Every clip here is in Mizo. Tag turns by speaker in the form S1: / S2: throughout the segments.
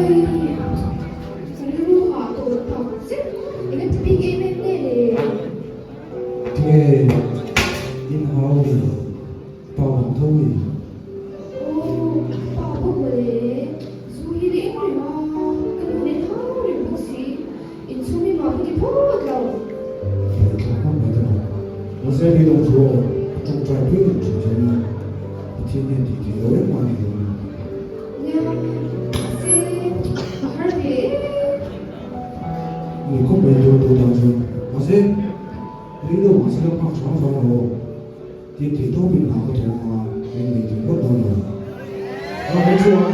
S1: Oi, ka rilru hah tawh tak zet, eng a ti bik em em nge le?
S2: Tinge in hau ni, pa vang tho ni.
S1: Aw, pa bawk mawle, zu hi reng reng a, ka nu nen hau reng bawk si, inchhung hi mah ka ti phawt lo.
S2: Buaithlak ngawt mai ta lo. Mahse mi dawng chu aw, a tawngtai pui reng thin che nia, Pathian hian tih theih lo em a ni lo nia.
S1: Nia, mahse a har ve em.
S2: Ni khawp mai tur tu tan chuan, mahse rei lo mahse la nghak hrang hrang lo aw, tin theih tawpin hna ka thawk anga min nei thei ngawt dawn lo. A kan chuan.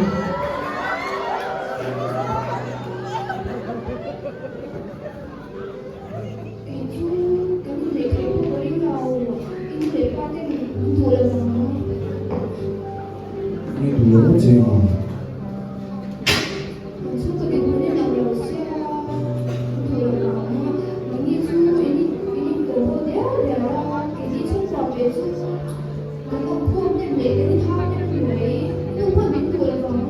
S1: Kei chu kan inneih theih pawh ka ring lo, i nu leh pa ten an duh lo vang.
S2: Nge duh lo ngawt che a?
S1: Kan chhungkaw dinhmun in ang lo sia, an duh lo vang. Nangni chu in in inkawm haw diau diau a, keini chhungkua ve chu kan awm khawm hnem leh kan inhau hnem ni mai, nu pawn min duh lo vang.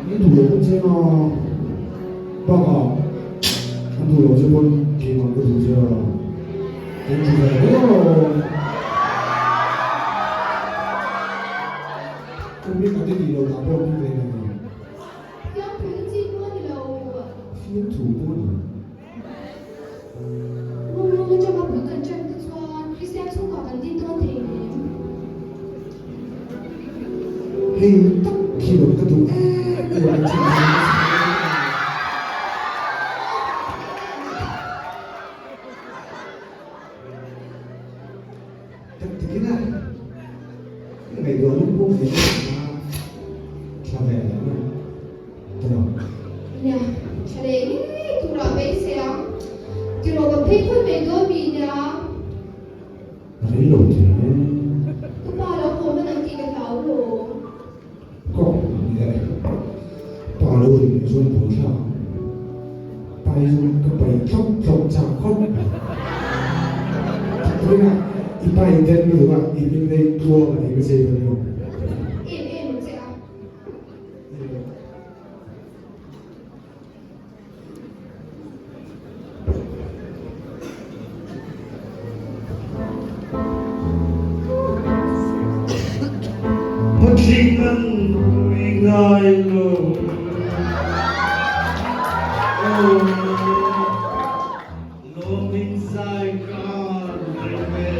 S2: Min duh lo ngawt che a? Bakah an duh loh che pawn keimah ka duh che a, kan ti ve mai alawm. Ka hming a ti tih loh dah pawh bik leh nei lo.
S1: Fiamthu hi chi pawh a ni lo.
S2: Fiamthu pawh a ni lo.
S1: Rum rum atanga bul kan ṭan te chuan Kristian chhungkua kan din dawn thei em?
S2: Hei tak khi lo ka duh em em ang che Tak takin a ngaihtuah lung pawh ve a tha ve lo a ta lo.
S1: Nia, tha leh ngei turah beisei ang. Tiraw kan phei phawt mai dawn mi nia.
S2: Rei lo thei e.
S1: Ka pa lo haw hman ang tih ka hlau lo.
S2: Ka ni e. Pa lo ri leh chuan buai thlak ang. Pai chu ka pai thlawp thlawp chak khawp mai. Tunah i pai den lutuk a, i hming nei tluang a tih ka chei ka ni lo.
S1: Em em ang che a.
S3: Patling an rui ngai lo. Lawm in zai kan rem e.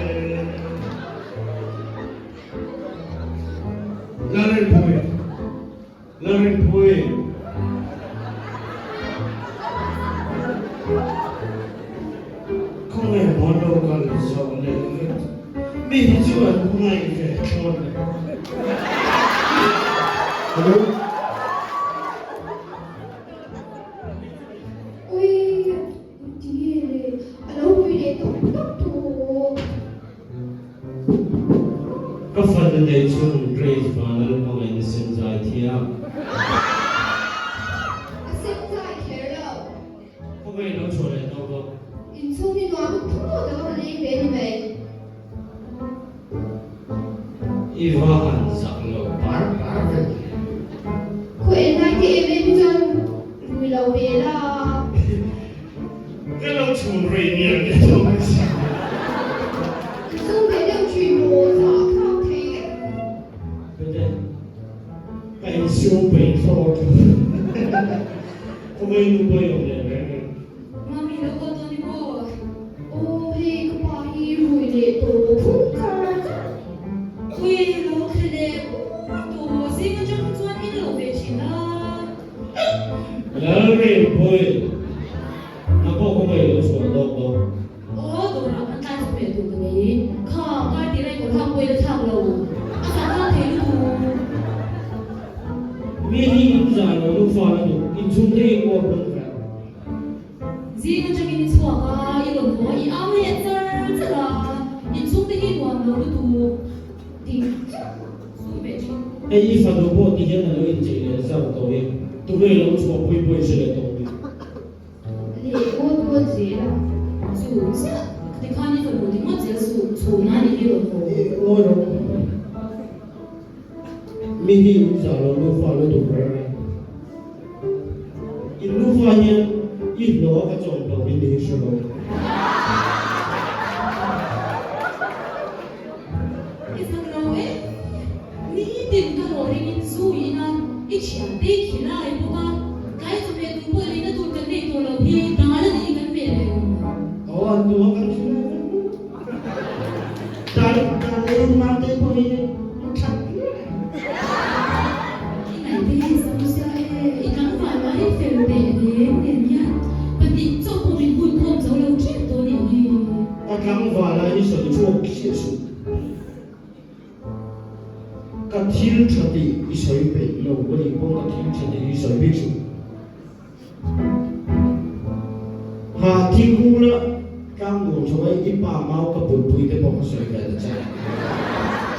S3: Lalrinpui. Lalrinpui. Khawngaih maw lo kal zawh leh vek. Mi hi chu an ngaih ve thlawt le.
S2: Hello.
S1: Ui, tinge le, a lo hui leh tawp tawp tawh.
S3: Ka fanu nei chhun Grace Vanlal hmangaihna sem zai thiam.
S1: A sem zai kher lo.
S3: Khawngaihin lo chhuah leh tawh bawk.
S1: Inchhung hi nuam phut a va leng ve ni mai.
S3: I va han zak lo par par ve.
S1: Khaw en lai te em em hi chuan rui lo ve la.
S3: Ka lo chhun rei ngial nge tawh mai si.
S1: Zu ve deuh thin maw zah thlak thei em.
S3: Bete, ka insiam peih thlawt. Ka mei nu pawh i awm leh reng reng.
S4: Mami lo haw dawn i maw?
S1: Aw hei ka pa hi rui leh tawh phung char char.
S4: Ui lo thle leh ui tawh zing atang chuan in lo ve thin a.
S3: Lalrinpui, nang pawh ka mei lo chhuah lawk dawn.
S4: Aw, dawrah kan tlai chu hmel tur ka nei. Kha, kar tih lai kawr hak pawh i la thlak lo. A zah thlak thei lutuk.
S3: Mi hi in zah lo nu fa la duh, in chhungte hi uap lung ve.
S4: Zing atangin i chhuak a, i rawn haw a, i au leh char char a, in chhungte hi nuam lo lutuk tih chiah sum ve thin.
S3: Hei i fanu pawh ti hian a lo inchei leh zar tawh i, tunge lo chhuah pui pawh i hre leh tawh bik.
S1: Leh ngawt ngawt zel a.
S4: Chu chiah, tikhan i fanu ti ngawt zel suh, chhun a ni hi rawn haw.
S3: I ngawi rawh. Mi hi in zah lo nufa lutuk reng reng. Chhungkua hian i hlawh ka chawm lo hi ni hre lo.
S4: I zak lo e, nitin ka hlawh ringin zu i in a, i thiante i khi lai bawk a, tlai chawhmeh tur pawh leina tur kan nei tawh lo hi dal a ni kan meh leh awm.
S3: Aw an tu a kan khi lai vek bawk. Dal dal ei mante pawh hi a that viau.
S4: I ngaihte hi sam sia e, i tlangval lai fel teh reng nen hian pahnih chauh pawh min hun khawm zo lo ṭep tawh nih hi.
S3: Ka tlangval a i sawi chhuak chiah suh. Ka thil ṭha tih i sawi peih lo a nih pawh ka thil ṭha tih i sawi bik suh. Ha thingkung la tlang nuam chho ai i pa mau ka putpui te pawh ka sawi ve ta che.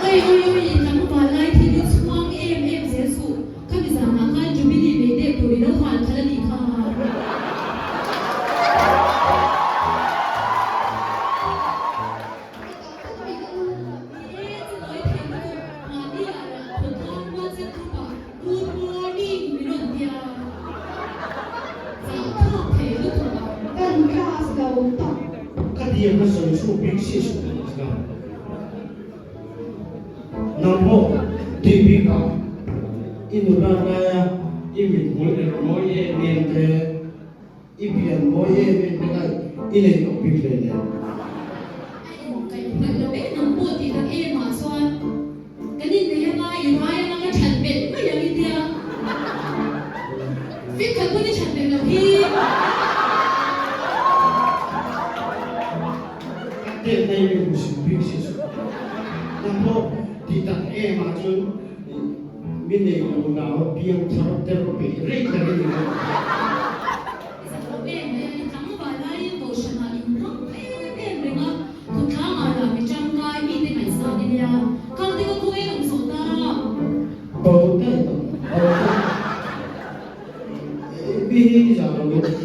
S4: Oi oi oi i tlangval lai thil i chhuang em em zel suh khami zanah khan Jubilee nei deuh tur i lo hal khalh a nih kha.
S1: Ka tak tak mai ka nu.
S4: Ni e, chu nawi thei lutuk mahni ah lah khawtlang WhatsApp group ah Good morning min rawn ti a, zahthlak thei lutuk a.
S1: Kan class lo tak.
S3: Ka diam a sawi chhuak bik si suh ka ti chak a. Nang pawh tih bik ah i nula laia i mithmul er mawi em em te, i pian mawi em em te kha i nei tawh bik hle nen.
S4: A inkaih hngalh lo em ang pawh tih tak em ah chuan kan innei anga i rai anga ka that belh mai ang i tia. Fimkhat pawn i that belh loh hi.
S3: Ka tet na i mi hmusit bik si suh. Nang pawh tih tak em ah chuan Mi nei lo nau piang thar ter peih rei tak i ni lo.
S4: I zak lo em mai a, i tlangval laiin kohhranah in hmang em em reng a, khawthlangah lah mi tangkai mite ngaihsan i nia, kal te ka khaw en awm zawh ta.
S3: Bo daih tawh, bo daih. Mi hi i zah lo lutuk,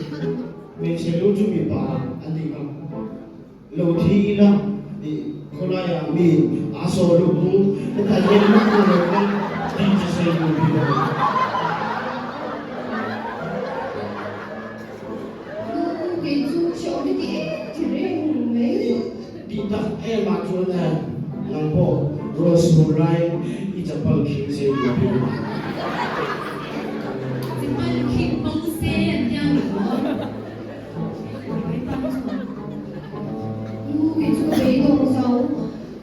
S3: hmeichhe lu chu mipa an tih kha. Lo thi ila tih khawlaiah mi a saw luh hmung hetah hian luk na lo kha tih chi sei tur bik a ni.
S1: Nu kei chu hreawm i ti em ti reng mai.
S3: Tih tak em ah chuan e nang pawh rual sur lai i chapal khing sei tur bik a ni.
S4: Chapal khing bo se an tia ni maw?
S1: Nu kei chu ka beidawng zo.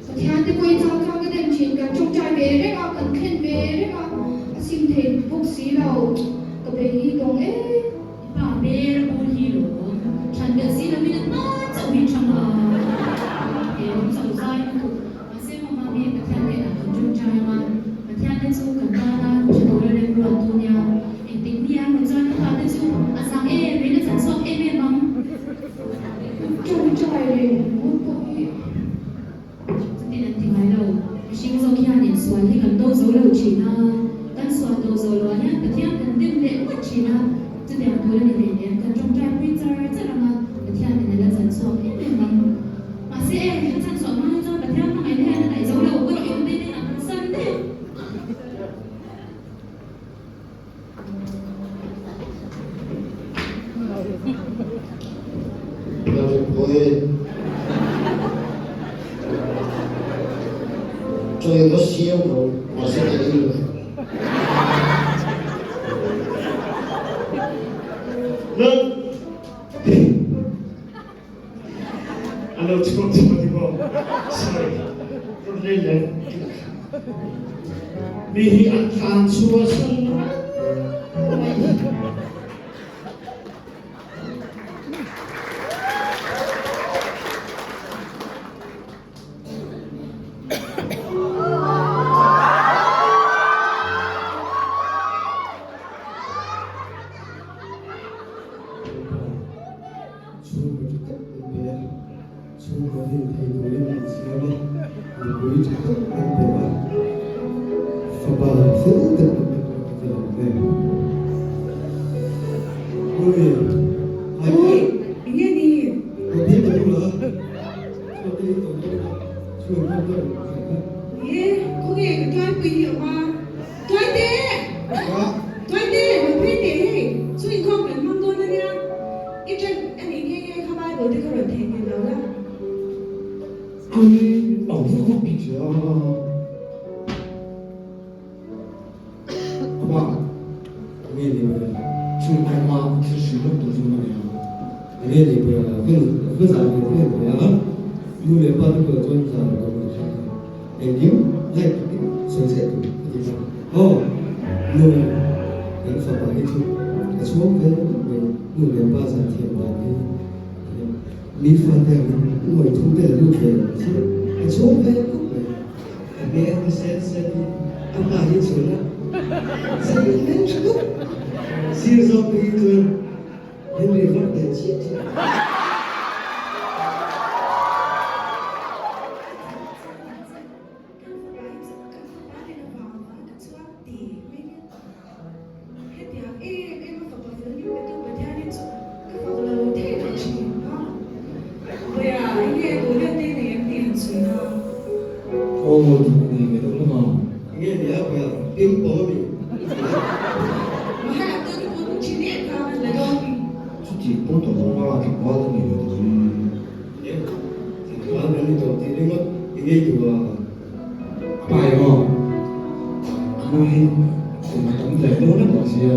S1: Pathian te pawhin chang chang ka dem thin, kan tawngtai ve reng a, kan thlen ve reng a, a sim thei bawk si lo, ka beidawng em.
S4: I pa hmel a bur hi lo thlan belh si lo in a hma chauh hi thang a, he awm chauh zai lutuk. Mahse mama mi Pathian hnenah kan tawngtai ang a, Pathian te chu kan tana tha tura remruat tu nia. Engtik ni a rawn chuan ka fate chu a zang em in a chan chhuak em em ang.
S1: Tawngtai reng ngawt pawh hi.
S4: Chutin an ti ngai lo. Mihring zawk hian insual hi kan do zo lo thin a, kan sual do zo loah hian Pathian kan dem leh ngawt thin a, chutiang tur a ni hleinem kan tawngtai pui char char ang a, Pathian in a la chan chhuak em em ang. Mahse e, a chan chhuah hma hi chuan Pathian hmangaihna hian a daih zo lo, ka rawh i awm daih nen a kalsan daih ang.
S3: Chawi va siam rawh mahse ka ei lo. A lo chhuak chhuak a ni maw? Sorry, rawn lei leh Mi hi an tlan chhuah san ran mai.
S2: Chhungkaw tha tak an pe a, chhungkaw hlim thei turin an siam a, nupui tha tak an pe a, fapa fel tak an pe pawh ka ti lo ve. Ui, ai
S5: Ui, enge ni?
S2: Ka phei ta lo la, chhuak te hi tawng deuh a, chhuak deuh deuh khat kha.
S5: Ni e, khawnge ka tuaipui hi awm a, Tuaite! Tuaite, lo phei teh hei, chu inkhawm kan hmang dawn a nia.
S2: hria a. Apa,
S6: Nge ni pawh a?
S2: Chung kawngah thil hrilh lawk tur chu ka nei a.
S6: Nge ni pawh a? Ka ka zah ve em mai a. Nu leh pa te pawh chuan zah lo tur ka hria a. Engkim like takin sawi zeh tur ka ti kha. Aw, nu kan fapa hi chu ka chhuang ve khawp mai. Nu leh pa zah thiam dan hi mi fate angin nuai thum te la lut ve lo chu ka chhuang ve khawp mai. A hmel te sen sen hi a hma hi chhun a zei hmel tha khawp. Sir zawk te hi chuan Henry vak ve chiah chiah.
S5: Hetiang em em a fapa fel min petu Pathianin chu ka fak lo thei lo thin a. Vawiah enge duhliat te nei an tih han sawi na.
S2: Aw duh nei ve deuh lawm a.
S6: Enge ni a vawiah ping pong a mi.
S5: Mahala te chu pawh thin em kha an la dawn mi.
S2: Chuti pawh tawh lo a tlangval a nei ve tawh hi.
S6: Enge tlangval kan ni tawh tih ringawt enge duh a.
S2: A pa emaw a nu hi kum a tam ve dawn a tawh sia,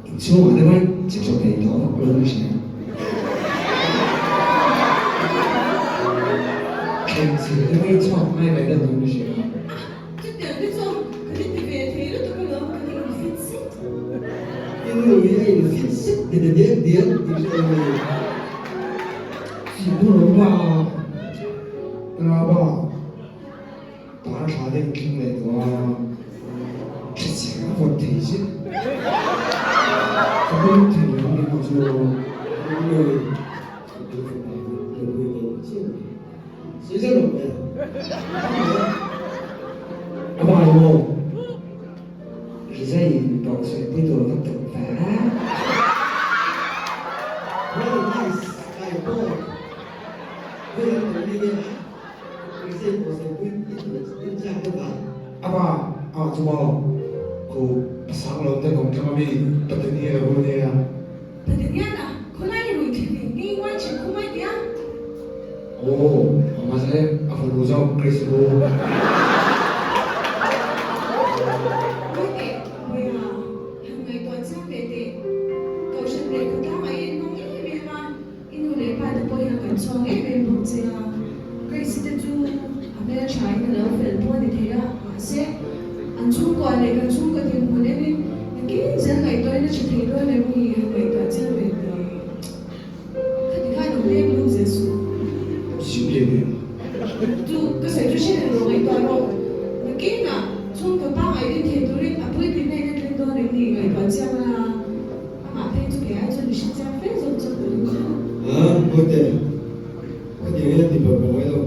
S2: inchhungah te pawhin chi tha thei tawh vak lo a hria. Thleng chhir te pawhin chhuak ngai ve deuh dawn a hria.
S5: Chutiang te chuan kan inti ve thei lutuk alawm, kan infit zet.
S6: I nu hi a infit zet ti ta diak diak tih hre lo mai.
S2: Chhim rawh pa. Raba tar thla deuh thleng leh tawh a, thlichhe a vawt thei zet. Ka bawm thei lo ni pawh chu
S6: Nui ka pu fapa hi nupui nei ang chiah mai. Sawi zeuh lo mai a.
S2: A bai maw? Rizai pawh sawipui tur ka tum ve a.
S6: Very nice, kai pawh.
S2: Apa ah chu maw khu pasang lo te kawm thlang ami Patania lo nia.
S5: Patania na khawlai rui thil hi ngei ngai thin khawp mai tia.
S2: Aw mahse a fanu zawk Chris u.
S5: Ngaite Bawiha han ngaihtuah chiang ve teh. Kohhran leh khawtlang ah i en hmang em em a. I nu leh pa te pawh hian kan chhuang em em bawk che a, Grace te chu a hmeltha in a lo fel pawh a ni thei a, mahse an chhungkua leh kan chhungkaw dinhmun enin nakin zel ngaihtuahin a tha thei dawn em ni han ngaihtuah chiang ve teh. Khati khan awm lem lum zel suh.
S2: Sim leh nen.
S5: Chu ka sawi chu hre reng lo ngaihtuah rawh. Nakinah chhungkaw pangngai din thei turin a puitlinna in a tling dawn em ni ngaihtuah chiang la. Amah phei chu kei ai chuan mihring chiang fe zawk chuan ka ring kha.
S6: A, Mawite, ka ti nge ti pawh pawh ngai lo.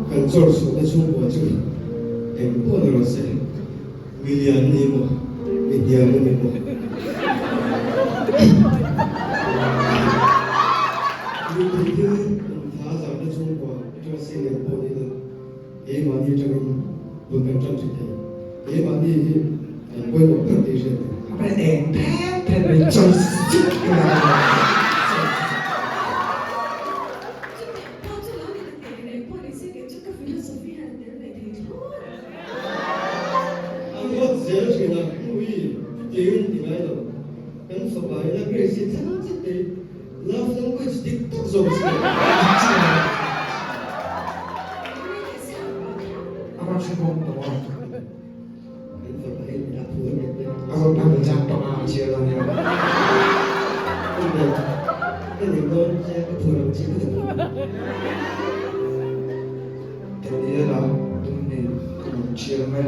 S6: Kan chawr chhuahna chhungkua chu eng pawh ni rawh se, mi lian ni maw, mi hniam a ni maw. Mipui thil intha zahna chhungkua atanga seng pawh ni la, Keimahni atangin bul kan tan thin thei. Keimahni hi kan pawimawh ber tih hriat tur.
S2: A pe eng phen phen mai chawi zut ka la a.
S5: Chutiang pawh chu lo ni ta teh reng pawh ni se kei chu ka philosophy hian a tel ve thei thlawt.
S6: A ruat zel thin a, Ui, chutiangin ti ngai lo. Kan fapa in a Grace hi thlang zet te love language dik tak zawk a si lo.
S2: A rawn hre bawk tawh a.
S6: Kan fapa hi a phu a nghet hle.
S2: A rawn phal chang panga a chhiar dawn nia.
S6: Ka ka nei dawn che ka phu ram che ka ti dawn.
S2: Daniela tum nen ka rawn chhiar ang e.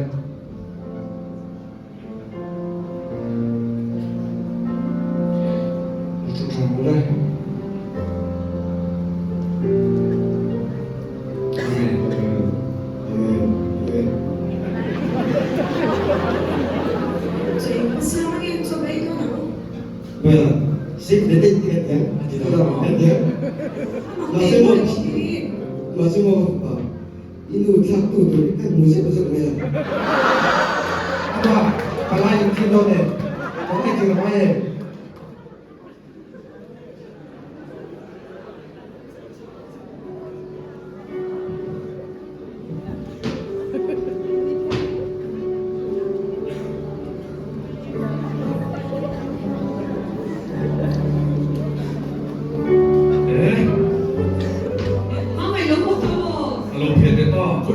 S6: I nu thlak tu tur hi ka hmu zeuh zeuh mai a.
S2: Apa, palai in thil dawn em? Kawng ei tur a ngai em?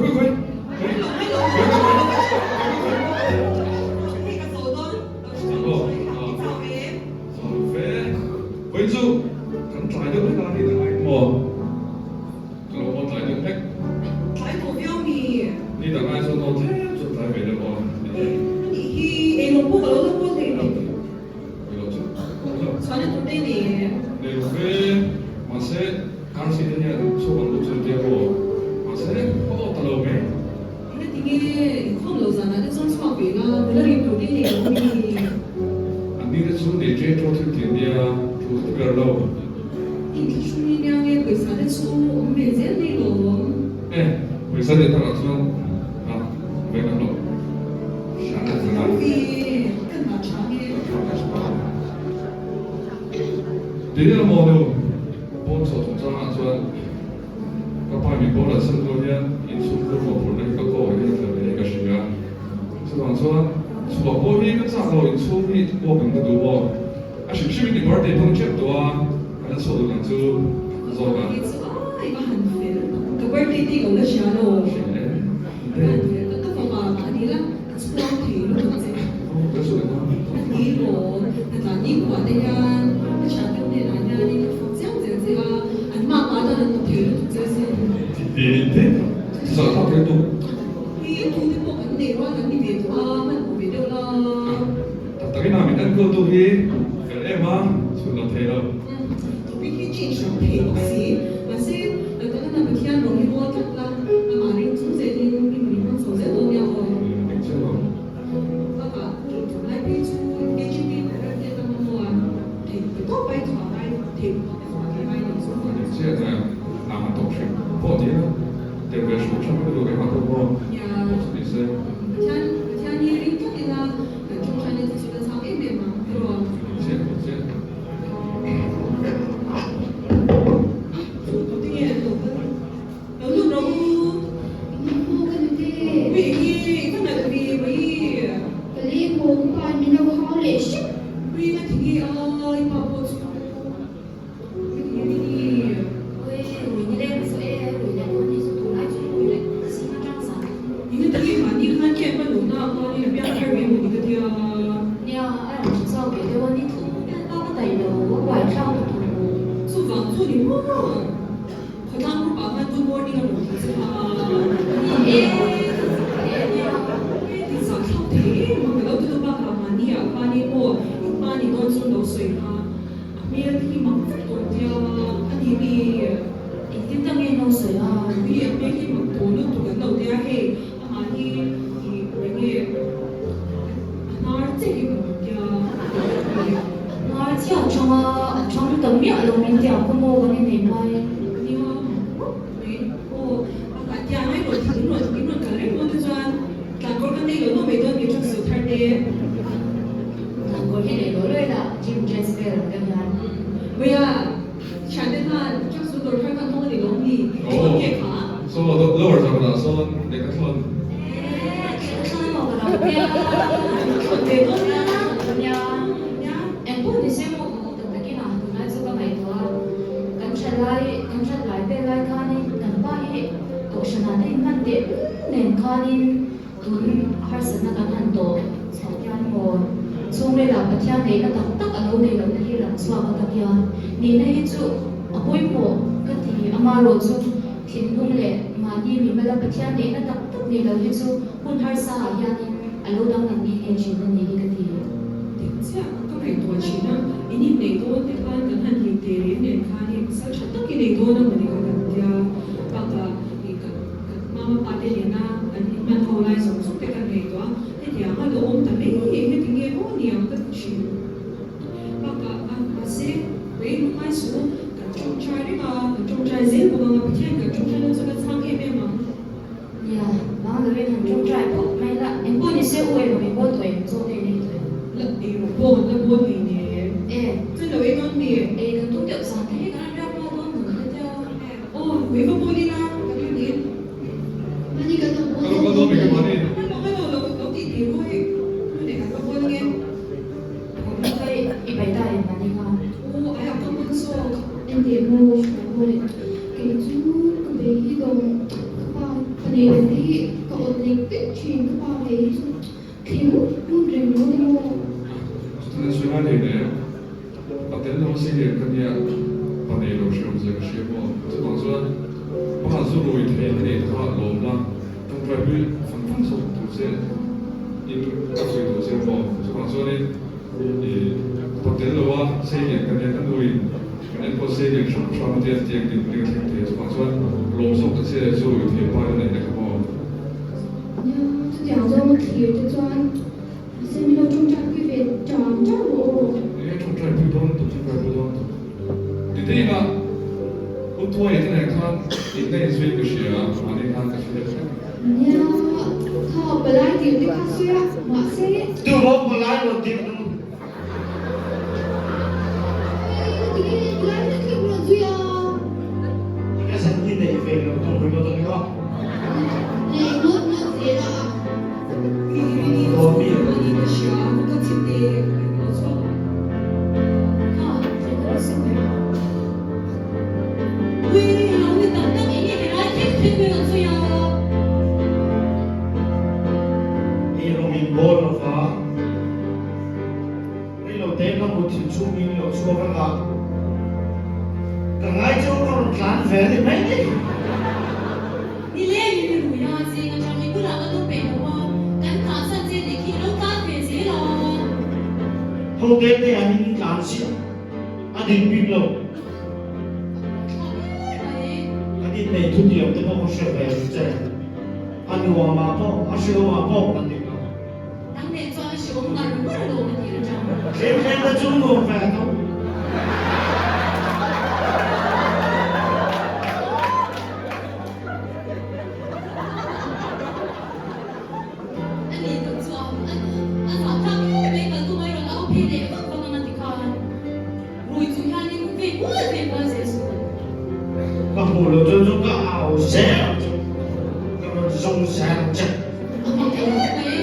S7: Khawi khawi. Khawi chu kan tlai deuh hlek a ni ta ngai maw? Ka lo haw tlai deuh hlek.
S5: Tlai tawh viau mi?
S7: Ni dang ai chuan aw tlem chuan tlai ve deuh aw.
S5: Anih hi eilawm pawh ka lo la kual thei lo.
S7: Ei lo chu ka lo.
S5: Chhuahna tur te nei em?
S7: Nei lo ve, mahse RC te hian chhuak an lut chu an tia maw? Mahse ka aw ta lo mai.
S5: Eng a ti nge inkhawm lo zanah te chuan chhuak ve la, nula rim tur te nei lo mi?
S7: An ni te chu nei ṭe ṭaw thil ti an nia, thu ka ti ber lo.
S5: Inthlahrung i nia nge pawisa te chu awm ve zel mai lawm.
S7: E, pawisa leh takah chuan a ve ngam lo. Hriat a tling a.
S5: Ve, ka hna ṭha nge.
S7: Tih emaw nu, pawn chhuah chungchangah chuan ka pa min boral san hnu hian inchhungkhur mawhphurhna hi ka kawh hian a tla ve ka hria. Chuvang chuan chhuah pawh hi ka chak lo, inchhung hi walk in ka duh bawk. A hrim hrimin i birthday pawh ni tep tawh a, kan la chhuah duh ang chu zawk a.
S5: Kei chu ai va han fel, ka birthday te i lo la hria lo.
S7: Hria e,
S5: ka han fel, ka fapa mah ni la, ka chhuang thei lutuk che.
S7: Aw, ka chhuah eng a.
S5: A ni lawm, ka tlan ni khuah te hian ka thian deuh hnenah hianin ka fak chiang zel che a, an mah mah dan an hmu thei lutuk che asin.
S7: Ti te, zah thlak thei lutuk.
S5: Hi, tu te pawh kan nei rual kan ni ve tawh a, hman hmuh ve deuh la.
S7: Tak takin a min enkawl tu hi fel em a, chhun lo thei lo.
S5: Topic hi change rang thei bawk si. Mahse, Laltana Pathian rawng hi mawi tlat la, amah ring chung zelin i nun i hmang chho zel dawn nia aw.
S7: Eng chiah lo.
S5: Bakah tun lai phei chu KGB program te tam a maw a, thei pe tawp ai chhuah ngai thei tawp a chhuah thei ngai lo chu.
S7: Eng chiah chuan a han tawp hrim pawh ni a, tel ve hrim hrim ka duh engmah pawh maw pawh chu ni se.
S5: Pathian Pathian hi ring tlat ila. Kan tawngtai na te chu ka chak em em ang tiraw?
S7: Chiah chiah.
S5: Chu tute nge an lo kal? Lo lut rawh u.
S1: Eng maw ka nute?
S5: Ui eng nge i va nalh ve mai?
S1: Ka leng haw ka pa in min lo hau leh hrep.
S5: Ui nga ti nge a i pa pawh chu nga ti nge ni ni?
S4: Ui rui ni leng chu e rui leh dawn ni chu tunlai chu rui leh zing atang zan.
S5: Eng a ti nge mahni khan camp a luhna ah khan in a biak kher mai maw ni ka tia.
S4: Nia, a rawn ṭha chau ve deuh a, ni thum vel bak a daih lo, a buai thlak lutuk u.
S5: Chuvang chu ni maw? Khawtlang group ah khan good morning a rawn ti che a.
S4: Ni e, ka zak hle a nia.
S5: He ti zah thlak thei em a, ka lo ti tu bakah mahni ah khan in aw in pa ni dawn chu lo sawi kha a hmel te hi mak vek tawh tia a ni mi.
S4: Engtin tak nge no sawi a?
S5: Ui a hmel hi mak tawh lutuk an lo tia hei amah hi i eng nge a hnar chiah hi ka rawn tia.
S4: Hnar chiah chang a, a chang ta miah lo min tia khaw maw kan inei mai.
S5: Nia mak ngawt mai aw a kah tia ngai rawn thil rawn in rawn kal reng dawn te chuan tlankawr kan nei lo lo mai dawn mi tracksuit thar te.
S4: Tlankawr hi nei lo lo ila gym dress vel ang deuh hian.
S5: Vawiah Thiante khan truck chu dawr thar khan hawng a ni lawm ni? Thlawn nge kha?
S7: Saw lower zawrh ah sawn lehkha thlawn.
S4: Eee lehkha thlawn maw ka lo tia.
S5: Thlawn ve dawn nia.
S4: Thlawn dawn nia. Nia. Engpawh ni se maw ka awm tak takin a tunlai chu ka ngaihtuah a. Kan tha lai kan that lai vel lai khanin kan pa hi kohhran ah te inhman teh nen khanin Tun harsatna kan han tawh chhoh hian maw chhungril ah Pathian neihna tak tak a lo nei lohna hi lang chhuak a ka tia. Nihna hi chu a pawimawh ka ti. Amaherawh chu thinlung leh mahni mimala Pathian neihna tak tak nei lo hi chu hun harsa ah hianin a lo danglam nge nge thin a ni hi ka ti.
S5: Dik chiah ka ngaihtuah thin a, in inneih dawn te khan kan han hlim teh reng nen khan hei pasal tha tak i nei dawn a mawni kha kan tia. Bakah ih kan Kan mama pa te nena an inhman ho lai zawng zawng te kan ngaihtuah a, hetiang a lo awm ta mai hi heti nge maw niang ka ti thin. Bakah a mahse kei lungngai chu kan tawngtai reng a, kan tawngtai zel bawk ang a, Pathian kan tawngtai na chu ka chhang em em ang.
S4: Nia, bang lovin han tawngtai phawt mai la, engpawh ni se u emaw min bawl tawh em chaw te in ei tawh em?
S5: La ei rawh pawh la bawl thei nen.
S4: E.
S5: Chuan lo ei dawn mi?
S4: Ei kan tum deuh zan te hi kan han riak rual dawn mun ka tia.
S5: Aw, mei va bawl ila ka ring nen.
S1: Mani kan lo bawl
S7: Ka lo bawl dawn mai ka mani.
S5: Hello, hello, lo lo tih thei maw hei. Thu leh kan va bawl ange.
S4: Hei, i pai ta em mani kha.
S5: Aw, ai a ka hman zawk.
S1: Enteh maw, hruai maw le. Kei chu ka bei hi dawng ka pa ka nei lo hi. hi ka awt lek vek thin ka pa ve hi chu thli ngut ngut reng lo ni maw?
S7: Chutin a sawi ngai thei hle. Pa tel lo si lian ka nia, pa nei lo hre awmzia ka hria maw? Chuvang chuan pa zu rui thei ka nei kha lawm la, tawngtai pui fang fang zawk tur che in ka sawi duh che maw? Chuvang chuanin i pa tel lo a sei lian ka nia, ka nuin kan enkawl sei lian hram hram a tia tiang din hmun hi ka thleng thei a, chuvang chuan lawm zawk ta che zu rui thei pa ila neih na kha maw?
S1: Nia, chutiang zawng a thlir te chuan Mahse min lo tawngtai pui ve tan tan rawh aw.
S7: Enge tawngtai pui dawn tuk tawngtai pui dawn tuk. Titeinga u Thuaia te nen khan inna inzui ka hria a, mahni khan ka hre deuh vek.
S1: Nia, kha palai tirh te kha sawi a, mahse.
S3: Tumaw palai rawn tirh nu?
S1: Hei, tinge palai te thil rawn zui a?
S3: Tinge zan hi neih ve lo tum ringawt a ni maw?
S1: Neih ngawt ngawt zel a.
S3: Eirawng in bawl lo va, reilo te ka mutthilh chhungin lo chhuak anga ka ngai chu ka rawn tlan ve a ni mai ni.
S4: Nileng in i rui a, zing atang i bulah kan awm peih lo a, kan tlan san che tih khi i lo tlan ve zel a.
S3: Ho te te an in tlan chiah a dik bik lo.
S4: A thlak em mai.
S3: Kan innei thutiam te pawh ka hre ve ang che. A nuamah pawh a hreawmah pawh kan dik lo.
S4: Nang nen chuan a hreawm ngar ngar alawm a tir atang.
S3: Thlem thlem te chu nuam ve tho.
S4: A nih tak chu a a zah thlak em em kal tum a rawn au phei leh vak vak ang a ti khan rui chung hianin vei kual vei kual zel suh.
S3: Ka hmuh loh chuan chu ka au zel ang chu, ka rawn zawng zel ang che.
S4: A mak em mai.